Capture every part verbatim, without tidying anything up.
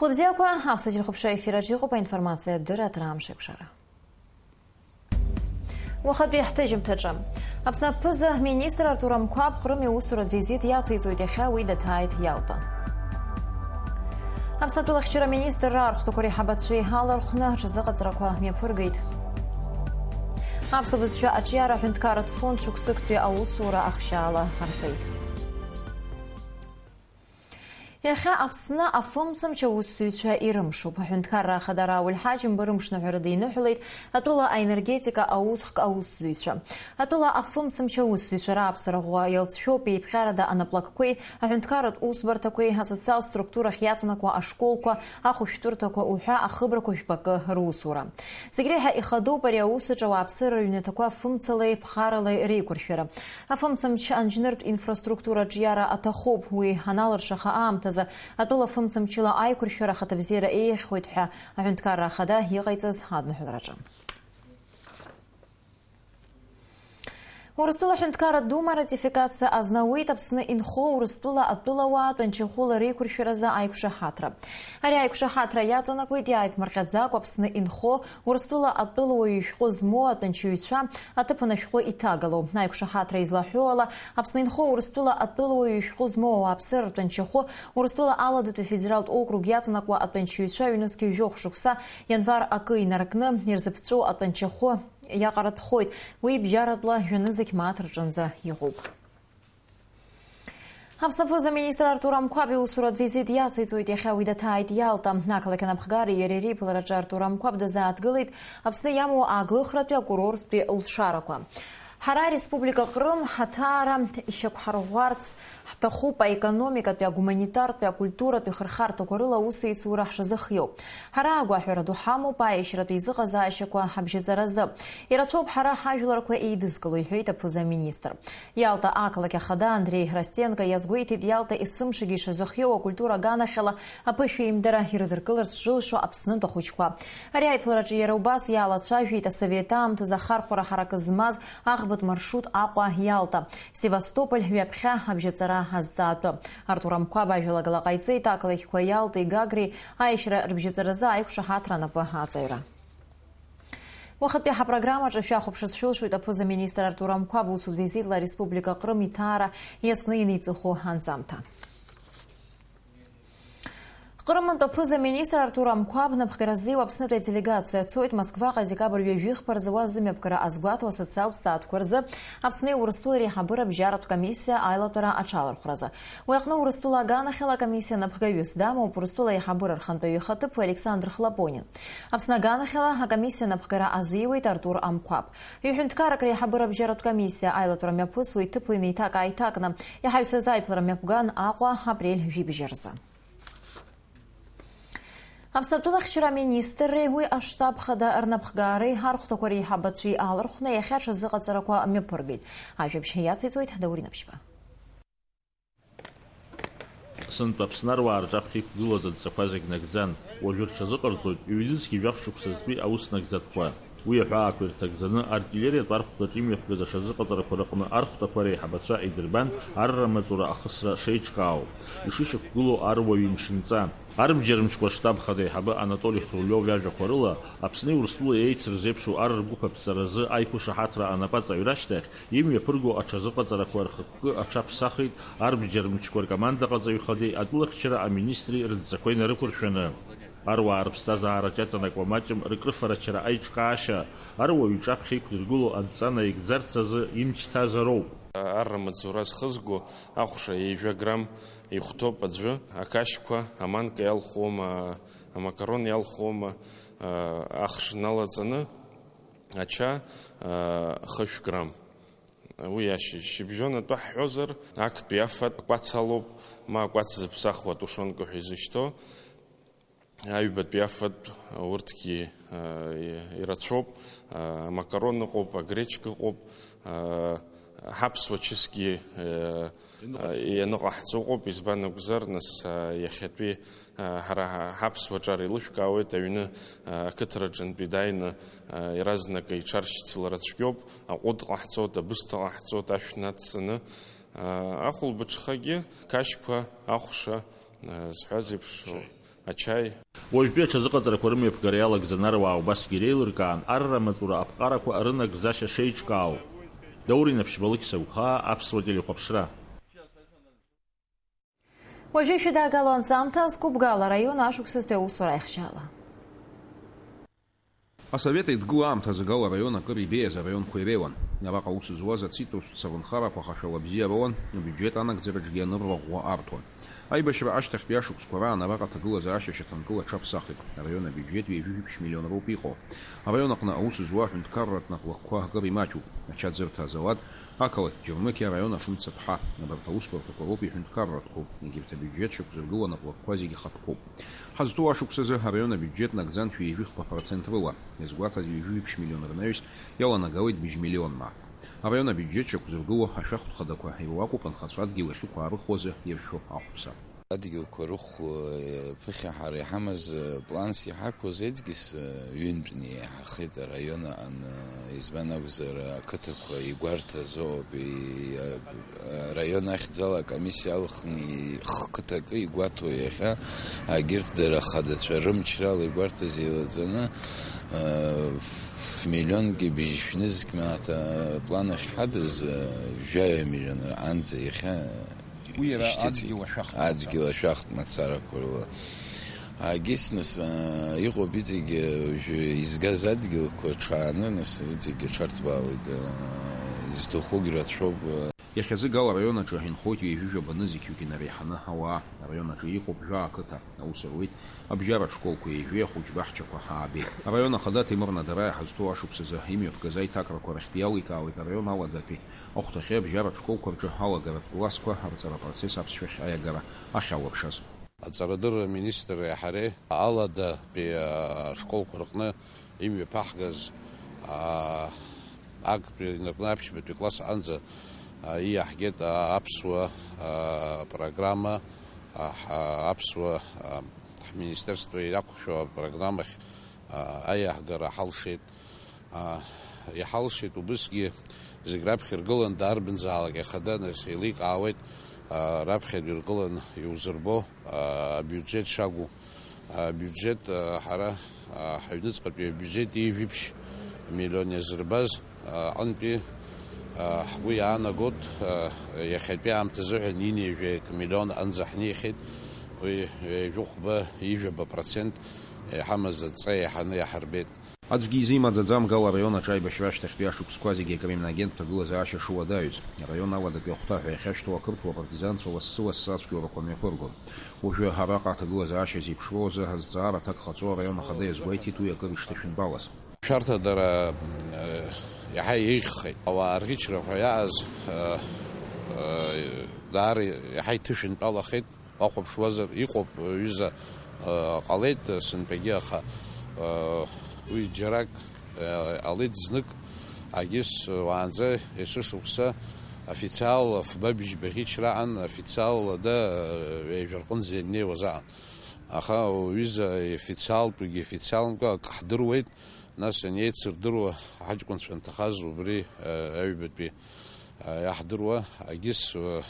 Хәлыбзиақәа, аԥсуа телехәаԥшра ефир аҿы иҟоуп аинформациатә дырраҭара Амш еиқәшара. Уахатәи ҳҭыжьымҭаҿы. Аԥсны аԥыза-министр Артур Амқәаб Ҟрым иусуратә визит иациҵоит иахьа, уи даҭааит Иалта. Аԥсны атәылахьчара министрра архәҭақәа реиҳабацәеи алархәны аҽазыҟаҵарақәа мҩаԥыргеит. Аԥсуа бызшәа аҿиара аҳәынҭқарратә фонд шықәсыктәи аусура ахшьаала ҟарҵеит. Иахьа Аԥсны афымцамч аусзуҩцәа ирымшуп. Аҳәынҭқарра ахада Рауль Ҳаџьымба рымшныҳәара диныҳәалеит атәыла аенергетика аусхк аусзуҩцәа. Атәыла афымцамч аусзуҩцәа рааԥсара ӷәӷәа иалҵшәоуп еиԥҟьарада анаплакқәеи, аҳәынҭқарратә усбарҭақәеи, асоциалтә структурахь иаҵанакуа ашколқәа, ахәышәтәырҭақәа уҳәа ахыбрақәа жәпакы русура. Зегь реиҳа ихадоуп ари аус аҿы ауааԥсыра рыҩнаҭақәа фымцалеи ԥхаралеи реиқәыршәара. Афымцамч анџьныртә инфраструктура аҿиара аҭахуп, уи аналыршаха аамҭазы атәыла фымцамчыла аиқәыршәара ахаҭабзиара еиӷьхоит ҳәа аҳәынҭқарра ахада иҟаиҵаз адныҳәалараҿы. Урыстәыла Аҳәынҭқарратә Дума аратификациа азнауеит Аԥсны инхо Урыстәыла атәылауаа тәанчахәыла реиқәыршәаразы аиқәшаҳаҭра. Ари аиқәшаҳаҭра иаҵанакуеит иааиԥмырҟьаӡакәа Аԥсны инхо Урыстәыла атәылауаҩы ишәҟәы змоу атәанчаҩцәа аҭыԥан ашәҟәы иҭагало. Аиқәшаҳаҭра излаҳәо ала, Аԥсны инхо Урыстәыла атәылауаҩы ишәҟәы змоу ауааԥсыра ртәанчахәы Урыстәыла Аладатәи афедералтә округ иаҵанакуа атәанчаҩцәа ҩнызқь жәохә шықәса, ианвар акы инаркны, ирзыԥҵәоу атәанчахәы иаҟаратәхоит. Уи бжьаратәла жәанызқь мааҭ рҿынӡа иҟоуп. Аԥсны аԥыза-министр Артур Амқәаб иусуратә визит иациҵоит иахьа, уи даҭааит Иалта. Ақалақь анапхгареи иареи реиԥылараҿы Артур Амқәаб дазааҭгылеит Аԥсны иамоу ааглыхратәи акурорттәи лшарақәа. Ҳара ареспублика Ҟрым ҳаҭаара ишьақәҳарӷәӷәарц ҳҭахуп, аекономикатәи, агуманитартәи, акультуратәи хырхарҭақәа рыла аус еицура ҳшазыхиоу. Ҳара агәаҳәара ду ҳамоуп аиашьаратәи изыҟазаашьақәа ҳабжьаҵаразы. Ирацәоуп ҳара ҳажәларқәа еидызкыло, иҳәеит аԥыза-министр. Иалта ақалақь ахада Андреи Ростенко иазгәеиҭеит Иалта есымшагьы ишазыхиоу акультура аганахьала аԥышәеимдара ирыдыркыларц зылшо Аԥснынтә ахәыҷқәа. Ари аиԥылараҿы иара убас иаалацәажәеит асовет аамҭазы ахархәара ҳаракы змаз аӷбатә маршрут Аҟәа, Иалта, Севастополь ҩаԥхьа абжьаҵара азҵаатәы. Артур Амқәаб ажәалагала ҟаиҵеит ақалақьқәа Иалтеи Гагреи аиашьара рыбжьаҵаразы аиқәшаҳаҭра анапы аҵаҩра. Уахатәи ҳапрограммаҿы шәахәаԥшырц шәылшоит аԥыза-министр Артур Амқәаб усутә визитла ареспублика Ҟрым иҭаара иазкны ианеиҵыху анҵамҭа. Ҟрымынтә аԥыза-министр Артур Амқәаб напхгара ззиуа Аԥснытәи аделегациа цоит Москваҟа декабрь ҩажәи хԥа рзы уа зымҩаԥгара азгәаҭо асоциалтә статәқәа рзы Аԥсни Урыстәылеи реиҳабыра бжьаратә комиссиа аилатәара аҽалархәразы. Уи аҟны Урыстәыла аганахьала акомиссиа напхгаҩыс дамоуп Урыстәыла аиҳабыра рхантәаҩы ихаҭыԥуаҩ Александр Хлопонин. Аԥсны аганахьала акомиссиа напхгара азиуеит Артур Амқәаб. Иҳәынҭқаррак реиҳабыра бжьаратә комиссиа аилатәара мҩаԥысуеит ҭыԥла инеиҭак-ааиҭакны. Иҳаҩсыз аиԥылара мҩаԥган Аҟәа апрель жәибжь рзы. Аԥсны атәылахьчара аминистрреи уи аштаб хада рнапхгареи архәҭақәа реиҳабацәеи аалархәны иахьа аҽазыҟаҵарақәа мҩаԥыргеит. Ажәабжь иациҵоит Даур Инаԥшьба. Сынтәа Аԥсны аруаа рҿаԥхьа иқәгылаз адҵақәа зегь нагӡан. Уажәы рҽазыҟарҵоит ҩнызқьи жәаф шықәсазтәи аус нагӡатәқәа. Уи аҳәаақәа ирҭагӡаны артиллериатә архәҭаҿ имҩаԥгаз аҽазыҟаҵарақәа рыҟны архәҭақәа реиҳабацәа идырбан арра маҵура ахысра шеиҿкаау, ишышьақәгылоу аруаҩы имшынҵа. Арбџьармчқәа штаб хада аиҳабы Анатоли Хрулиов иажәақәа рыла, Аԥсни Урыстәылеи еицырзеиԥшу ар ргәыԥ аԥҵаразы аиқәышаҳаҭра анапаҵаҩра ашьҭахь, имҩаԥырго аҽазыҟаҵарақәа рхықәкы аҽаԥсахит арбџьармчқәа ркомандаҟаҵаҩ хадеи атәылахьчара аминистри рыдҵақәа инарықәыршәаны. Аруаа рыԥсҭазаараҿ иаҵанакуа маҷым ркрыфарачара аиҿкаашьа, аруаҩы иҿаԥхьа иқәдыргыло адҵа наигӡарц азы имч ҭазароуп. Арра маҵзура зхызго ахәша ҩажәа грамм ихәҭоуп аӡәы, ақашьқәа, аманка иалхуама, амакарон иалхуама, ахш налаҵаны, ача, хышә грамм. Уи ашьыжь, шьыбжьон атәы ҳҳәозар, актәи афатә акәац алоуп, ма акәац зыԥсахуа атушонка ҳәа изышьҭоу. Аҩбатәи афатә урҭгьы, а, ирацәоуп, а, амакарон ыҟоуп, агречка ыҟоуп, а, ҳаԥсуа чысгьы, а, а, ианыҟаҳҵо ыҟоуп, избан акәзар, нас, а, иахьатәи, а, ҳара ҳа-, ҳаԥсуа ҿар еилышәкаауеит, аҩны, а, ақыҭараҿынтәи дааины, а, иаразнак иҽаршьцылара цәгьоуп, аҟәыд ҟаҳҵоит, абысҭа ҟаҳҵоит, ашә нацҵаны, а, ахәылбыҽхагьы, қашьқәа, ахәша, а, зҳәаз еиԥш, Ачаи. Уажәтәи аҽазыҟаҵарақәа рымҩаԥгара иалагӡаны аруаа убасгьы иреилыркаан арра амаҵура аԥҟарақәа рынагӡашьа шеиҿкаау. Даур Инаԥшьба, Алықьса Ухаа, Аԥсуа телехәаԥшра. Уажәы шәыдаагало анҵамҭа азкубгала араион ашықәсазтәи аусура аихшьаала. Асовет Еидгыла аамҭазы Гала араион акыр ибеиаз араионқәа иреиуан. Араҟа аус зуаз ацитрустә сабынхарақәа хашәала бзиа роуан, абиуџьет анагӡараҿгьы анырра ӷәӷәа арҭон. Аибашьра ашьҭахьтәи ашықәсқәа раан араҟа аҭагылазаашьа шьаҭанкыла аҽаԥсахит. Араион абиуџьет ҩажәи жәиԥшь миллион роуп иҟоу. Араион аҟны аус зуа аҳәынҭқарратә наплакқәа акыр имаҷуп. Ача ӡырҭа азауад, ақалақь Џьармыкьа араион афымцаԥҳа. Абарҭ аусбарҭақәа роуп иҳәынҭқарратәқәоу. Егьырҭ абиуџьет шьақәзыргыло анаплакқәа зегьы хатәқәоуп. Ҳазҭоу ашықәсазы араион абиуџьет нагӡан шәи жәыхԥа процент рыла, иазгәаҭаз ҩажәи ԥшь миллион рнаҩс иаланагалеит быжь миллион мааҭ. Араион абиуџьет шьақәзыргыло ашәахтә хадақәа ируакуп анхацәа адгьыл иахьықәаарыхуазы иршәу ахәԥса. Адгьылқәа рыхә, э, ԥыхьа ҳара иҳамаз, э, планс иҳақәыз еиҵкьыс, э, ҩынтәны иаҳахеит араион аҟны, э, избан акәзар, ақыҭақәа игәарҭазоуп, и-, э, араион ахьӡала акомиссиа алхны и-, х-, қыҭакы игәаҭо иахьа, агьырҭ дара хадацәа рымчрала игәарҭаз еилаҵаны, э, ф-, миллионки быжь шәнызқь мааҭ аплан ахьҳадыз, э, жәаҩа миллион анӡа иахьа Уи иара ишьҭыҵит. Адгьыл ашәахтә мацара. Адгьыл ашәахтә мацарақәа рыла. Агьыс, нас, аа, иҟоуп иҵегьы уажәы изгаз адгьылқәа ҽааны, нас, иҵегьы ҽарҭбаауеит, аа, изҭахугь рацәоуп, аа. Иахьазы Гал араион аҿы инхоит ҩажәи жәаба нызқьҩык инареиҳаны ауаа. Араион аҿы иҟоуп жәаа ақыҭа. Аус руеит абжьаратә школқәа ҩажәи ахәыҷ баҳчақәа аабеит. Араион ахада Ҭемыр Надараиа ҳазҭоу ашықәсазы имҩаԥгаз аиҭакрақәа рахьтә иаликаауеит араион аладатәи ахәҭахьы абжьаратә школқәа рҿы алагаратә классқәа рҵара апроцесс аԥсшәахь аиагара ахьалыршаз. Аҵарадырра аминистрреи ҳареи аладатәи ашколқәа рҟны имҩаԥаҳгаз, аа, актәи инаркны аԥшьбатәи класс аҟынӡа, аа, иаҳгеит, аа, аԥсуа, аа, программа, аа, ҳа-, аԥсуа, аа, ҳминистерство иақәшәо апрограммахь, аа, аиаҳгара ҳалшеит. Аа, иҳалшеит, убысгьы зегь раԥхьа иргылан, дарбанзаалак ихада, нас еиликаауеит, аа, раԥхьа иргылан иузырбо, аа, абиуџьет шакәу. Абиуџьет, аа, ҳара, аа, ҳаҩныҵҟатәи абиуџьет ҩажәи жәиԥшь миллион иазырбаз, аа, аҟынтәи, аа, ҳгәы иаанагоит, аа, иахьатәи аамҭазыҳәан ҩынҩажәи акы миллион анӡа ҳнеихьеит, уи ҩажәи хәба, ҩажәи жәаба процент иҳамаз адҵа еиҳаны иаҳарбеит. Аӡәгьы изимаӡаӡам Гал араион аҿы аибашьра ашьҭахьтәи ашықәсқәа зегьы акриминогентә ҭагылазаашьа шуадаҩыз. Араион аладатәи ахәҭаҳәа иахьашьҭоу ақырҭуа апартизанцәа лассы-лассы ацәгьоурақәа мҩаԥыргон. Уажәы араҟа аҭагылазаашьа зеиԥшроу азы азҵаара аҭак ҟаҵо араион ахада иазгәеиҭеит уи акыр ишҭышәынтәалаз. Шәарҭадара, э, иаҳа еиӷьхеит. Ауаа рӷьычра ҳәа иааз, э, э, даара иаҳа иҭышәынтәалахеит. Уахәаԥшуазар, иҟоуп, ҩыза, э, ҟалеит, э, сынтәагьы, аха, э, уи џьарак, э, ҟалеит знык, агьыс, э, уаанӡа есышықәса официалла фба быжьба ӷьычра аҟан, официалла да, э, ҩажәа рҟынӡа ианнеиуаз аҟан. Аха уҩыза официалтәгьы официалтәгьы акы ҳдыруеит, нас анеицырдыруа ҳаҷкәынцәа анҭахаз убри, э, аҩбатәи, э, иаҳдыруа, агьыс, э,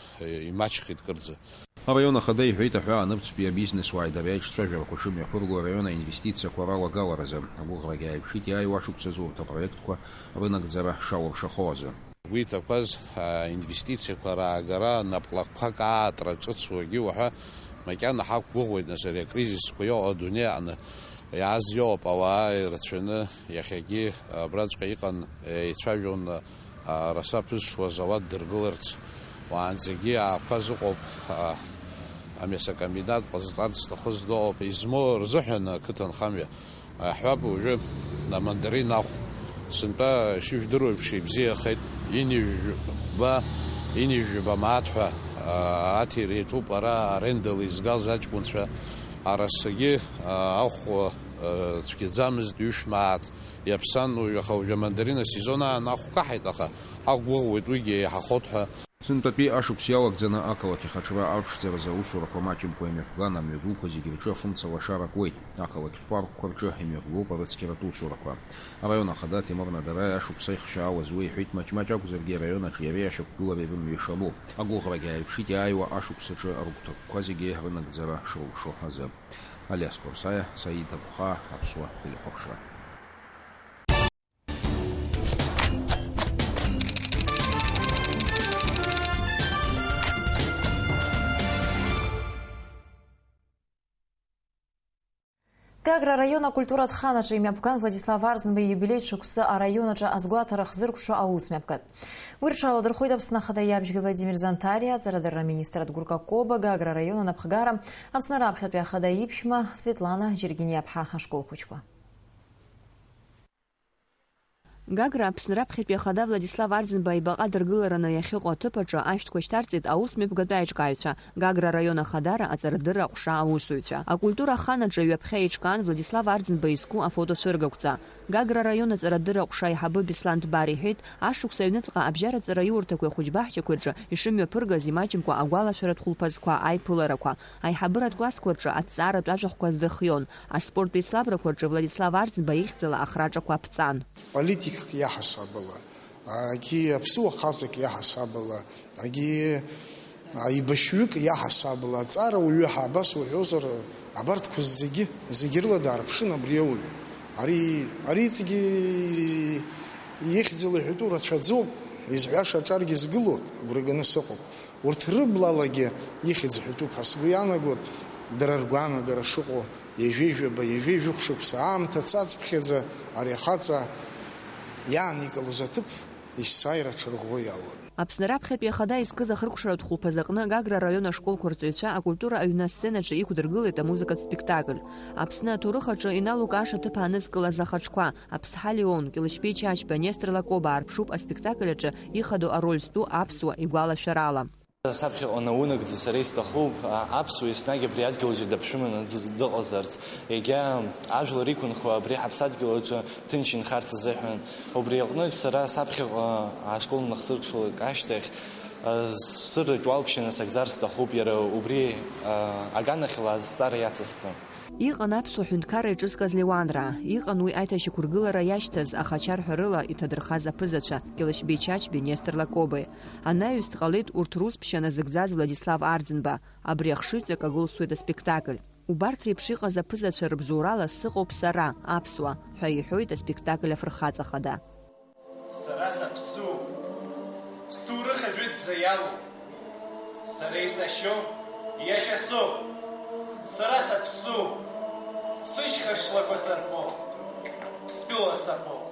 имаҷхеит кырӡа. Араион ахада иҳәеит аҳәаа анырцәтәи абизнесуааи дареи аиҿцәажәарақәа шымҩаԥырго араион аинвестициақәа ралагаларазы. Агәыӷрагьы ааиԥшит иааиуа ашықәсазы урҭ апроектқәа рынагӡара шалыршахо азы. Уи иҭақәаз аинвестициақәа раагара, наплакқәак аатра ҿыцуагьы уаҳа макьана ҳақәгәыӷуеит, нас ари акризисқәа иоуа адунеи аҟны иааз иоуп, ауаа ирацәаны иахьагьы абраҵәҟьа иҟан, еицәажәон, а, раса ԥызшуа азауад дыргыларц, уаанӡагьы аақәа зыҟоуп, а, амесокомбинат ҟазҵарц зҭахыз дыҟоуп, измоу рзыҳәан ақыҭанхамҩа. Аҳәап, уажәы амандарин ахә сынтәа шыжәдыруа еиԥш ибзиахеит, ҩынҩажәи хәба, ҩынҩажәи жәаба мааҭ ҳәа, а, аҭира иаҿуп ара арендала изгаз аҷкәынцәа, арасагьы, а, ахә, а, цәгьаӡамызт, ҩышә мааҭ иаԥсан, уажә, аха уажәы амандарин асезон аан ахә каҳаит, аха ҳақәгәыӷуеит уигьы еиҳахоит ҳәа. Сынтәатәи ашықәс иалагӡаны ақалақь ахаҿра аԥшӡаразы аусурақәа маҷымкәа имҩаԥган, амҩадуқәа зегьы рҿы афымца лашара куеит. Ақалақьтә паркқәа рҿы имҩаԥгоуп арыцқьаратә усурақәа. Араион ахада Ҭемыр Надараи ашықәс аихшьаала зуа иҳәеит, маҷ-маҷ акәзаргьы араион аҿы иареи ашьақәгылареи рымҩа ишамоу. Агәыӷрагьы ааиԥшит иааиуа ашықәс аҿы рыгәҭакқәа зегьы рынагӡара шрылшо азы. Алиас Қорсаиа, Саид Абухаа, Аԥсуа телехәаԥшра. Гагра араион акультуратә ханаҿы имҩаԥган Владислав Арӡынба ииубилеитә шықәсы араион аҿы азгәаҭара хзыркәшо аус мҩаԥгатә. Уи рҽаладырхәеит Аԥсны Ахада иабжьгьы Владимир Занҭариа, аҵарадырра аминистрратә гәыркақәа, Гагра араион анапхгара, Аԥсны раԥхьатәи Ахада иԥшәма Светлана Џьергениаԥҳа ашкол хәыҷқәа. Гагра Аԥсны раԥхьатәи Ахада Владислав Арӡынба ибаҟа дыргылараны иахьыҟоу аҭыԥ аҿы ашәҭқәа шьҭарҵеит аус мҩаԥгатәи аиҿкааҩцәа, Гагра араион Ахадара аҵарадырра аҟәша аусзуҩцәа. Акультура аханаҿы ҩаԥхьа еиҿкаан Владислав Арӡынба изку афотоцәыргақәҵа. Гагра араион аҵарадырра аҟәша аиҳабы Беслан Дбар иҳәеит, ашықәс аҩныҵҟа абжьараҵара аиурҭақәеи ахәыҷбаҳчақәеи рҿы ишымҩаԥыргаз имаҷымкәа агәалашәаратә хәылԥазқәа, аиԥыларақәа, аиҳабыратә классқәа рҿы аҭҵааратә ажәахәқәа здыхион. Аспорттә еицлабрақәа рҿы Владислав Арӡынба ихьӡала ахраҿақәа аԥҵан. Политикк иаҳасабала, агьи аԥсуа хаҵак иаҳасабала, агьи аибашьҩык иаҳасабала, аҵарауаҩы ҳәа абас уҳәозар, абарҭқәа зегьы, зегьы рыла даарԥшын абри ауаҩы. Ари, ари иҵегьы ихьӡала иҳәатәу рацәаӡоуп, изҳәаша аҿаргьы згылоит, агәра ганы сыҟоуп. Урҭ рыблалагьы ихьӡ ҳәатәуп ҳәа сгәы иаанагоит, дара ргәаанагара шыҟоу, ҩажәи жәаба, ҩажәи жәохә шықәса аамҭа цацԥхьаӡа ари ахаҵа иааникылоз аҭыԥ есааира аҽарӷәӷәо иаауан. Аԥсны раԥхьатәи Ахада изкыз ахыркәшаратә хәылԥазы аҟны Гагра араион ашколқәа рҵаҩцәа акультура аҩны асценаҿы иқәдыргылеит амузыкатә спектакль. Аԥсны аҭоурых аҿы иналукааша аҭыԥ аанызкылаз ахаҿқәа, Аԥсҳа Леон, Кьылышьбеи Чачба, Нестор Лакоба аарԥшуп аспектакль аҿы ихадоу ароль зтәу аԥсуа игәалашәарала. Саԥхьаҟа наунагӡа сара исҭахуп, а, аԥсуа еснагь абри адгьыл џьа даԥшәыманы дыз-, дыҟазарц, егьа ажәлар иқәынхо абри ҳаԥсадгьыл аҿы ҭынч инхарц азыҳәан. Убри аҟнытә сара саԥхьаҟа ашкол нахсыркәшалак ашьҭахь, а, сырратә уалԥшьа насыгӡар сҭахуп, иара убри, а, аганахьала азҵаара иацысҵон. Иҟан аԥсуа ҳәынҭқарра еиҿызказ Леуанраа, иҟан уи аиҭашьақәыргылара иашьҭаз, аха ачарҳәарыла иҭадырхаз аԥызацәа, Кьылышьбеи Чачбеи, Нестор Лакобеи. Анаҩс дҟалеит урҭ рус ԥшьа назыгӡаз Владислав Арӡынба. Абри ахшыҩҵак агәылсуеит аспектакль. Убарҭ реиԥш иҟаз аԥызацәа рыбзоурала сыҟоуп сара, аԥсуа, ҳәа иҳәоит аспектакль афырхаҵа хада. Сара саԥсуп. Сҭоурых ажәытәӡа иалоуп. Сара исашьоу иашьа соуп. Сара саԥсуп. Сышьха шлақәа сарԥоуп. Стәыла саԥоуп.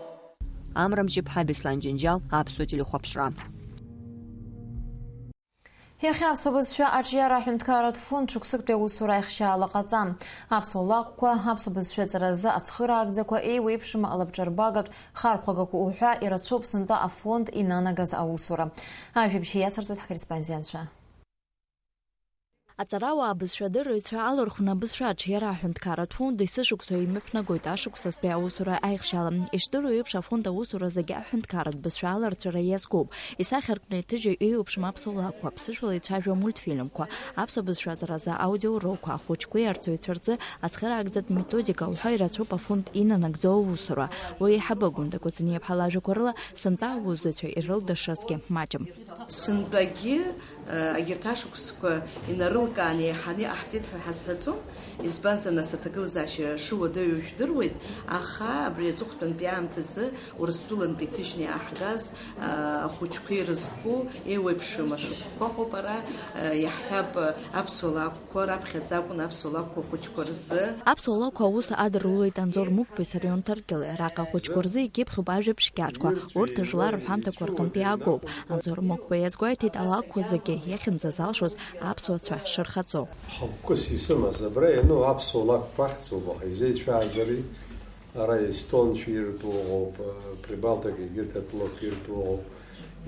Амра Мҷыԥҳа, Беслан Џьынџьал, Аԥсуа телехәаԥшра. Иахьа аԥсуа бызшәа аҿиара аҳәынҭқарратә фонд шықәсыктәи аусура аихшьаала ҟаҵан. Аԥсуа лакәқәа, аԥсуа бызшәа аҵаразы ацхыраагӡақәа, еиуеиԥшым алабҿарбагатә хархәагақәа уҳәа ирацәоуп сынтәа афонд инанагаз аусура. Ажәабжь иацырҵоит ҳкорреспондентцәа. Аҵарауаа, абызшәадырраҩцәа алархәны абызшәа аҿиара аҳәынҭқарратә фонд есышықәса имҩаԥнагоит ашықәсазтәи аусура аихшьаала. Ишдыру еиԥш, афонд аусура зегьы аҳәынҭқарратә бызшәа аларҵәара иазкуп. Исахьаркны иҭыжьу еиуеиԥшым аԥсуа лакәқәа, аԥсышәала ицәажәо амультфильмқәа, аԥсуа бызшәа аҵаразы аудиоурокқәа, ахәыҷқәеи арҵаҩцәа рзы ацхыраагӡатә методика уҳәа ирацәоуп афонд инанагӡо аусура. Уи аиҳабы Гәында Кәыҵниаԥҳа лажәақәа рыла, сынтәа аусзуҩцәа ирылдашазгьы маҷым. Сынтәагьы, э, егьырҭ ашықәсқәа инарылкааны еиҳаны иҟаҳҵеит ҳәа ҳазҳәаӡом, избанзар, нас аҭагылазаашьа шыуадаҩу жәдыруеит, аха абри аҵыхәтәантәи аамҭазы Урыстәылантәи иҭыжьны иааҳгаз, э, ахәыҷқәа ирызку еиуеиԥшым ашәҟәқәа ыҟоуп ара, э, иаҳҳәап, аԥсуа лакәқәа раԥхьаӡа акәын аԥсуа лакәқәа ахәыҷқәа рзы. Аԥсуа лакәқәа аус адырулеит Анзор Мықәбеи Сарион Ҭаркьали. Араҟа ахәыҷқәа рзы икьыԥхьуп ажәабжь кьаҿқәа. Урҭ жәлар рҳәамҭақәа рҟынтә иаагоуп. Анзор Мықәба иазгәеиҭеит, алакәқәа зегьы иахьынӡазалшоз аԥсуацәа шырхаҵо. Хықәкыс исымаз абра иану аԥсуа лакәқәа ахьӡуп, аха изеицәааӡари? Ара естонцәа иртәу ыҟоуп, Прибалтика егьырҭ атәылақәа иртәу ыҟоуп.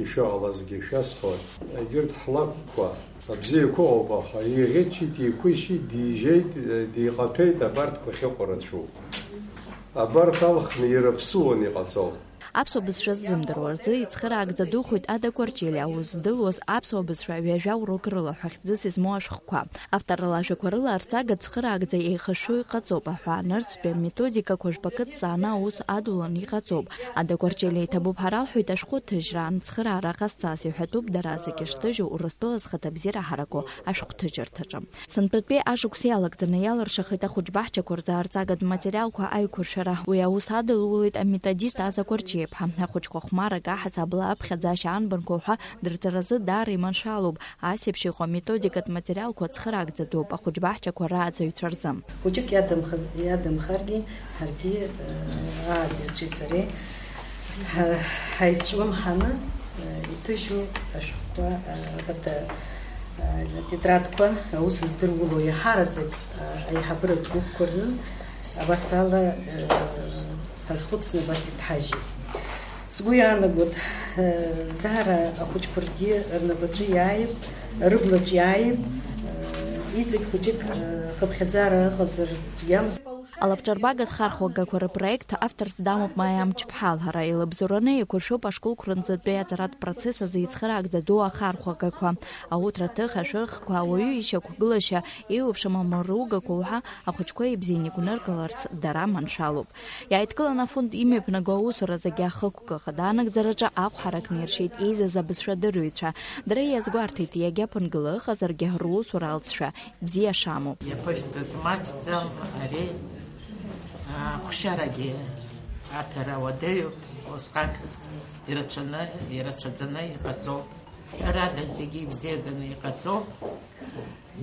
Ишыҟалазгьы шәасҳәоит. Егьырҭ ҳлакәқәа абзиақәа ыҟоуп, аха иӷьычит, еиқәышьит, дижьеит, диҟаҭәеит, абарҭқәа ахьыҟоу рацәоуп. Абарҭ алхны ирыԥсуан иҟаҵоу. Аԥсуа бызшәа ззымдыруа рзы ицхыраагӡа духоит Ада Кәарҷелиа аус здылуаз аԥсуа бызшәа ҩажәа урок рыла ҳәа хьӡыс измоу ашәҟәқәа. Авторла ажәақәа рыла арҵага цхыраагӡа еихышәшәо иҟаҵоуп, аҳәаанырцәтәи аметодикақәа жәпакы ҵааны аус адулан иҟаҵоуп. Ада Кәарҷелиа иҭабуп ҳәа ралҳәоит ашәҟәы ҭыжьра, ацхыраара ҟазҵаз, иҳәатәуп дара зегьы шҭыжьу Урыстәыла зхаҭабзиара ҳараку ашәҟәҭыжьырҭаҿы. Сынтәатәи ашықәс иалагӡаны иалыршахеит ахәыҷбаҳчақәа рзы арҵагатә материалқәа аиқәыршәара. Уи аус адылулеит аметодист Аза Кәарҷиаԥҳа. Ахәыҷқәа хәмаррак аҳасабала аԥхьаӡашьа анбанқәоу ҳәа дырҵаразы даара иманшәалоуп. Ас еиԥш иҟоу аметодикатә материалқәа цхыраагӡатәуп ахәыҷбаҳчақәа рааӡаҩцәа рзы. Хәыҷык иадамхаз, иадамхаргьы, ҳаргьы, э, ааӡаҩцәеи сареи ҳа-, ҳаизҿлымҳаны, э, иҭыжьу ашәҟәқәа, э, абарҭ, э, атетрадқәа аус здыруло иаҳараӡак, э, аиҳабыратә гәыԥқәа рзын абас ала, э, ҳазхәыцны абас иҭҳажьит. Сгәы иаанагоит, э, даара ахәыҷқәа ргьы рнапаҿы иааип, рыблаҿ иааип, э, иҵегь хәыҷык, э, хыԥхьаӡара ыҟазар цәгьамызт. Алабҿарбагатә хархәагақәа рыпроект авторс дамоуп Маиа Амҷԥҳа. Лара илабзоураны еиқәыршәоуп ашколқәа рынӡатәи аҵаратә процесс азы ицхыраагӡа ду ахархәагақәа, ауҭраҭых, ашәырхқәа, ауаҩы ишьақәгылашьа, еиуеиԥшым амаругақәа уҳәа ахәыҷқәа ибзианы игәныргаларц дара маншәалоуп. Иааидкыланы афонд имҩаԥнаго аусура зегьы ахықәкы ахада анагӡараҿы ахә ҳаракны иршеит еизаз абызшәа дырҩцәа. Дара иазгәарҭеит, иагьа ԥынгыла ыҟазаргьы русура алҵшәа бзиа шамоу. Иаԥышәҵаз маҷӡам ари, ахәшьарагьы аҭара уадаҩуп, усҟак ирацәаны, ирацәаӡаны иҟаҵоуп. Ҳәарада, зегьы ибзиаӡаны иҟаҵоуп,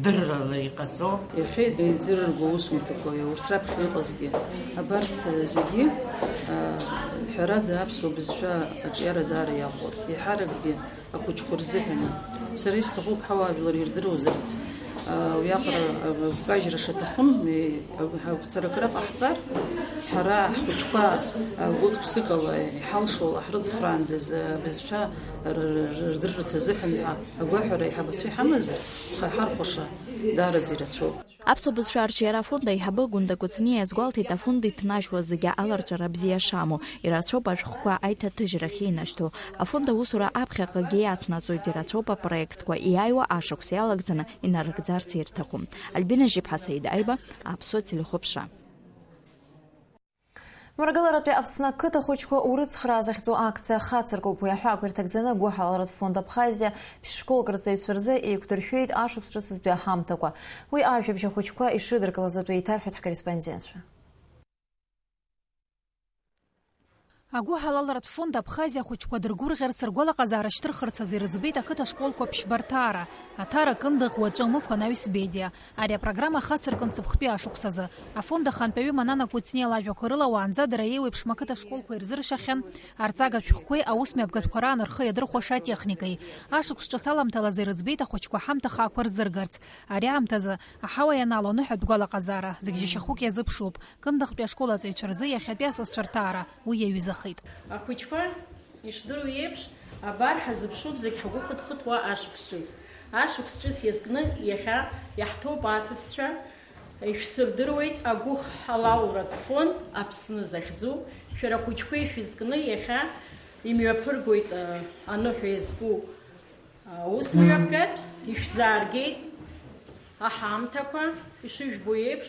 дыррала иҟаҵоуп. Иахьа идырргоу аусумҭақәа, урҭ раԥхьа иҟазгьы, абарҭ зегьы, а, ҳәарада, аԥсуа бызшәа аҿиара даара иаӷәӷәоуп. Еиҳаракгьы ахәыҷқәа рзыҳәан. Сара исҭахуп ҳауаажәлар ирдыруазарц, а, уиаҟара агәкажьра шаҭахым, е, ҳагәцаракра ҟаҳҵар, ҳара ҳхәыҷқәа, а, гәык-ԥсыкала иҳалшо ала ҳрыцхраандаз, а, абызшәа р-, р-, рдырырц азыҳәан ҳәа агәаҳәара аиҳабацәа иҳамазар, ҳа иҳархәаша даараӡа ирацәоуп. Аԥсуа бызшәа арҿиара афонд аиҳабы Гәында Кәыҵниа иазгәалҭеит, афонд иҭнашьуа зегьы аларҵәара бзиа шамоу. Ирацәоуп ашәҟәқәа аиҭаҭыжьрахь инашьҭу. Афонд аусура аԥхьаҟагьы иацнаҵоит, ирацәоуп апроектқәа, иааиуа ашықәс иалагӡаны инарыгӡарц ирҭаху. Альбина Жьыԥҳа, Саид Аиба, Аԥсуа телехәаԥшра. Мрагыларатәи Аԥсны ақыҭа хәыҷқәа урыцхраа захьӡу акциа хацыркуп. Уи аҳәаақәа ирҭагӡаны агәыҳаларатә фонд Абхазиа ԥшь-школк рҵаҩцәа рзы еиқәдыршәеит ашықәс ҿыцызтәи аҳамҭақәа. Уи ажәабжь ахәыҷқәа ишрыдыркылаз атәы еиҭарҳәоит ҳкорреспондентцәа. Агәыҳалалратә фонд Абхазиа ахәыҷқәа дыргәырӷьарц ргәалаҟазаара шьҭырхырц азы ирыӡбеит ақыҭа школқәа Ԥшьба-Рҭаара, Аҭара, Кындыӷ, Уаҵәы, Мықә, анаҩс Бедиа. Ари апрограмма ахацыркын ҵыԥхтәи ашықәсазы. Афонд ахантәаҩы Манана Кәыҵниа лажәақәа рыла, уаанӡа дара еиуеиԥшым ақыҭа школқәа ирзыршахьан арҵага шәҟәқәеи аусмҩаԥгатәқәа раан рхы иадырхәаша атехникеи. Ашықәс ҿыц аламҭалазы ирыӡбеит ахәыҷқәа аҳамҭа хаақәа рзыргарц. Ари аамҭазы аҳауа ианалоу аныҳәатә гәалаҟазаара зегь џьашьахәык иазыԥшуп. Кындыхтәи ашкол аҵаҩцәа рзы иахьатәи асасцәа рҭаара уи иаҩызахеит. Ахәыҷқәа ишдыру еиԥш, абар, ҳазыԥшуп зегь ҳгәы хыҭхыҭуа ашықәс ҿыц. Ашықәс ҿыц иазкны иахьа иаҳҭоуп асасцәа, ишәсырдыруеит агәыҳалалратә фонд Аԥсны захьӡу, шәара ахәыҷқәа ишәызкны иахьа имҩаԥыргоит, э, аныҳәа иазку, э, аусмҩаԥгатә, ишәзааргеит аҳамҭақәа, ишыжәбо еиԥш,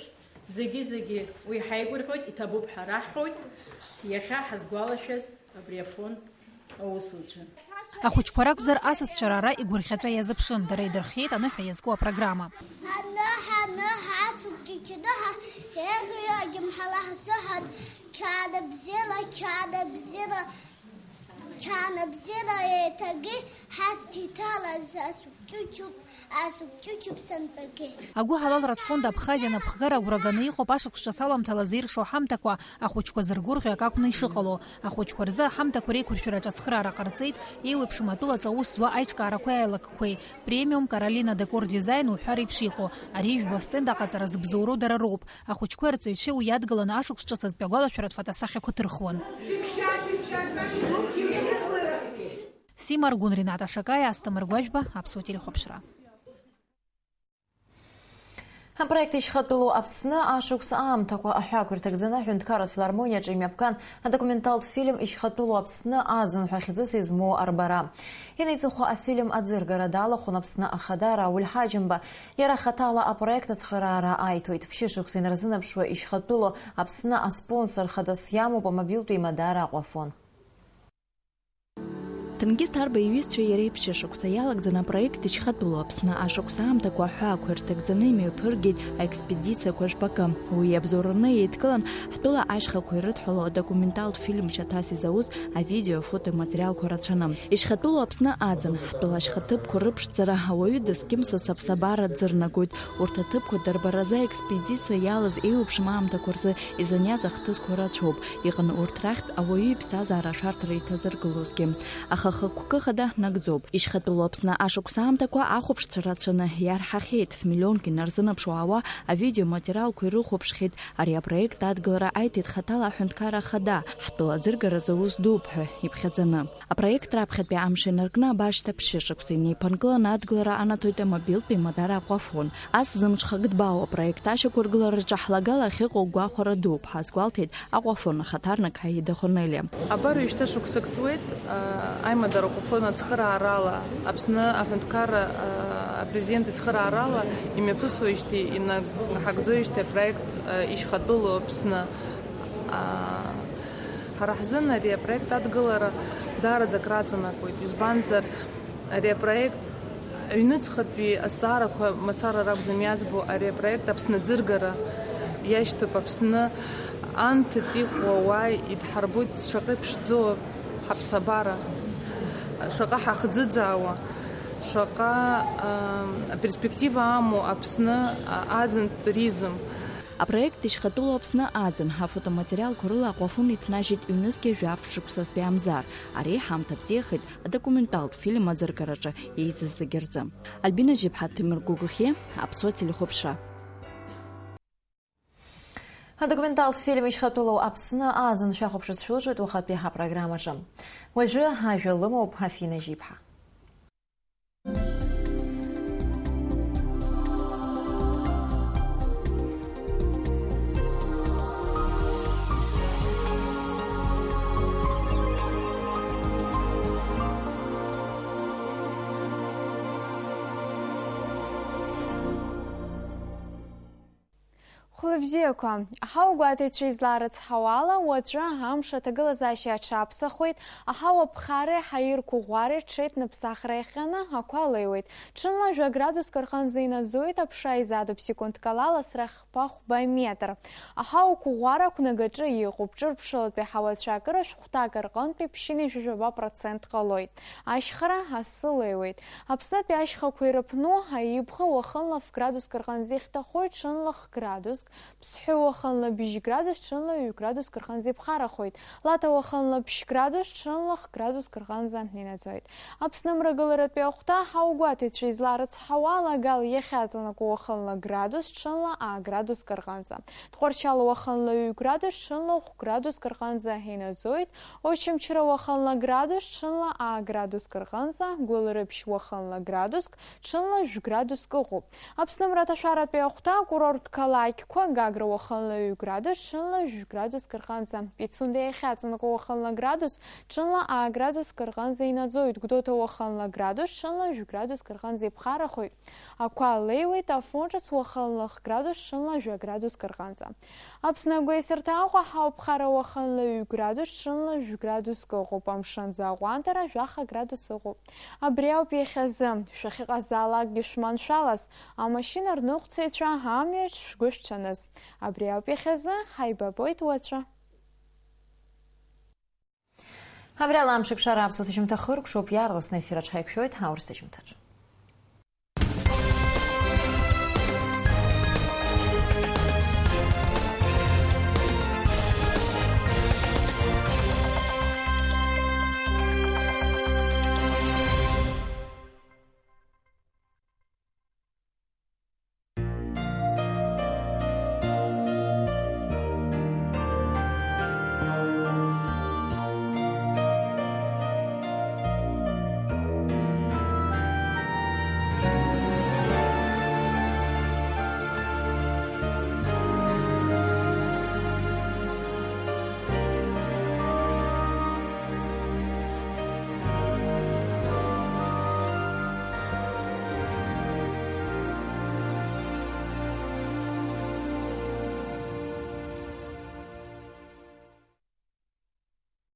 зегьы-зегьы уи ҳаигәырӷьоит, иҭабуп ҳәа раҳҳәоит, иахьа ҳазгәалашәаз абри афонд аусуцәа. Ахәыҷқәа ракәзар, асасцәа рара игәырӷьаҵәа иазыԥшын, дара идырхиеит аныҳәа иазку апрограмма. Аныҳәа, аныҳәа, ацуп ҷыҷ, аныҳәа, еиӷьу иагьымҳәала ҳзыҳәан, чанабзиала, чанабзиала, чанабзиала еиҭагьы ҳазҭиҭалаз асуп ҷыҷуп, асуп ҷыҷуп сынтәагьы. Агәыҳалалратә фонд Абхазиа анапхгара агәра ганы иҟоуп ашықәс ҿыц аламҭалазы иршо аҳамҭақәа ахәыҷқәа зыргәырӷьо акы акәны ишыҟало. Ахәыҷқәа рзы аҳамҭақәа реиқәыршәараҿы ацхыраара ҟарҵеит, еиуеиԥшым атәылаҿы аус зуа аиҿкаарақәеи аилакқәеи, Премиум, Каролина Декор Дизайн уҳәа реиԥш иҟоу. Ари ижәбо астенд аҟаҵара зыбзоуроу дара роуп. Ахәыҷқәеи арҵаҩцәеи уи иадгыланы ашықәс ҿыцызтәи агәалашәаратә фотосахьақәа ҭырхуан. Сима Аргәын, Рената Шакаиа, Асҭамыр Гәажәба, Аԥсуа телехәаԥшра. Апроект Ишьхатәылоу Аԥсны ашықәс аамҭақәа аҳәаақәа ирҭагӡаны аҳәынҭқарратә филармониаҿы имҩаԥган адокументалтә фильм Ишьхатәылоу Аԥсны аӡын ҳәа хьӡыс измоу арбара. Инаиҵыху афильм аӡыргара далахәын Аԥсны Ахада Рауль Ҳаџьымба. Иара хаҭала апроект ацхыраара аиҭоит. Ԥшьышықәса инарзынаԥшуа ишьхатәылоу Аԥсны аспонсор хадас иамоуп амобилтә еимадара Аҟәафон. Ҭенгиз Ҭарба иҩызцәеи иареи ԥшьышықәса иалагӡаны апроект Ишьхатәылоу Аԥсны ашықәс аамҭақәа аҳәаақәа ирҭагӡаны имҩаԥыргеит аекспедициақәа жәпакы. Уи иабзоураны еидкылан ҳтәыла ашьхақәа ирыдҳәалоу адокументалтә фильм шьаҭас изауз авидео-фотоматериалқәа рацәаны. Ишьхатәылоу Аԥсны аӡын, ҳтәыла ашьхаҭыԥқәа рыԥшӡара, ауаҩы дызкьымсыз аԥсабара дзырнагоит. Урҭ аҭыԥқәа дырбаразы аекспедициа иалаз еиуеиԥшым аамҭақәа рзы изаниаз ахҭысқәа рацәоуп. Иҟан урҭ рахьтә ауаҩы иԥсҭазаара ашәарҭара иҭазыргылозгьы. Аха хықәкы хада нагӡоуп. Ишьхатәылоу Аԥсны ашықәс аамҭақәа ахәаԥшцәа рацәаны иарҳахьеит. Ф-миллионк инарзынаԥшуа ауаа авидеоматериалқәа ирыхәаԥшхьеит. Ари апроект адгылара аиҭеит хаҭала аҳәынҭқарра ахада, ҳтәыла аӡыргаразы ус дууп ҳәа иԥхьаӡаны. Апроект раԥхьатәи амш инаркны абаашьҭа ԥшьышықәса инеиԥынкыланы адгылара анаҭоит амобилтә еимадара Аҟәафон. Ас зымҽхак дбаау апроект ашьақәыргылараҿы ҳлагала ахьыҟоу гәахәара дууп, ҳазгәалҭеит Аҟәафон ахаҭарнак Ҳаида Хонелиа. Абар ҩышьҭа шықәсык ҵуеит, а, аимадара Аҟәафон ацхыраарала, Аԥсны аҳәынҭқарра, а, апрезидент ицхыраарала имҩаԥысуеижьҭеи, инаҳагӡоижьҭеи апроект, а, Ишьхатәылоу Аԥсны. А, Ҳара ҳзын ари апроект адгылара даараӡа акраҵанакуеит, избанзар, ари апроект аҩныҵҟатәи азҵаарақәа мацара ракәӡам иаӡбо, ари апроект Аԥсны аӡыргара иашьҭоуп, Аԥсны анҭыҵ иҟоу ауаа идҳарбоит шаҟа иԥшӡоу ҳаԥсабара, шаҟа ҳахӡыӡаауа, шаҟа, ам, аперспектива амоу Аԥсны, а, аӡын туризм. Апроект Ишьхатәылоу Аԥсны аӡын ҳафотоматериалқәа рыла Аҟәафон иҭнажьит ҩнызқьи жәаф шықәсазтәи Амзар. Ари ҳамҭа бзиахеит адокументалтә фильм аӡыргараҿы еизаз зегьы рзы. Альбина Жьыԥҳа, Ҭемыр Гәыгәхьиа, Аԥсуа телехәаԥшра. Адокументалтә фильм Ишьхатәылоу Аԥсны аӡын шәахәаԥшырц шәылшоит уахатәи ҳапрограммаҿы. Уажәы ажәа лымоуп Афина Жьыԥҳа. Хәылбзиақәа, аҳауагәаҭаҩцәа излаарыцҳауала, уаҵәы амш аҭагылазаашьа аҽаԥсахуеит, аҳауа ԥхареи ҳаирқәыӷәӷәареи ҽеиҭныԥсахра иахҟьаны ақәа леиуеит. Ҽынла жәа градуск рҟынӡа инаӡоит, аԥша изаатуп секундк ала срахь ԥахәба метр. Аҳауа қәыӷәӷәара ақәнагаҿы иҟоуп, ҿырԥшылатәи ҳауацәа акыра шәҟәҭак рҟынтәи ԥшьынҩажәи жәаба процент ҟалоит. Ашьхара асы леиуеит. Аԥснытәи ашьхақәа ирыԥну аибӷа уахынла ф-градуск рҟынӡа ихьҭахоит, ҽынла х-градуск, Ԥсҳәы уахынла бжь градус, ҽынла ҩ-градуск рҟынӡа иԥхарахоит. Лаҭа уахынла ԥшь градус, ҽынла х-градуск рҟынӡа инаӡоит. Аԥсны мрагыларатәи ахәҭа ҳаугәаҭаҩцәа излаарыцҳауа, Лагал иахьаҵанакуа уахынла градус, ҽынла аа градуск рҟынӡа. Тҟәарчал уахынла ҩ градус, ҽынла хә градуск рҟынӡа инаӡоит. Очамчыра уахынла градус, ҽынла аа градуск рҟынӡа. Гәылрыԥшь уахынла градуск, ҽынла жәә градуск ыҟоуп. Аԥсны мраҭашәаратәи ахәҭа акурорттә қалақьқәа, Гагра уахынла ҩ градус, ҽынла жәә градуск рҟынӡа. Пицунда иахьаҵанакуа уахынла градус, ҽынла аа градуск рҟынӡа инаӡоит. Гәдоуҭа уахынла градус, ҽынла жәә градуск рҟынӡа иԥхарахоит. Ақәа леиуеит, Афон ҿыц уахынла х градус, ҽынла жәа градуск рҟынӡа. Аԥсны агәеисырҭа Аҟәа ҳауԥхара уахынла ҩ градус, ҽынла жәә градуск ыҟоуп, амшынӡы аҟәандара жәаха градус ыҟоуп. Абри ауп иахьазы, шәахьыҟазаалакгьы шәманшәалаз, амашьына рныҟәцаҩцәа амҩаҿ шәгәы шәҽаныз. Абри ауп иахьазы, ҳаибабоит уаҵәы. Абри ала амш аԥшаара аԥсуа ҭыжьымҭа хыркәшоуп, иаарласны аефир аҿы ҳаиқәшәоит аурыс ҭыжьымҭаҿы.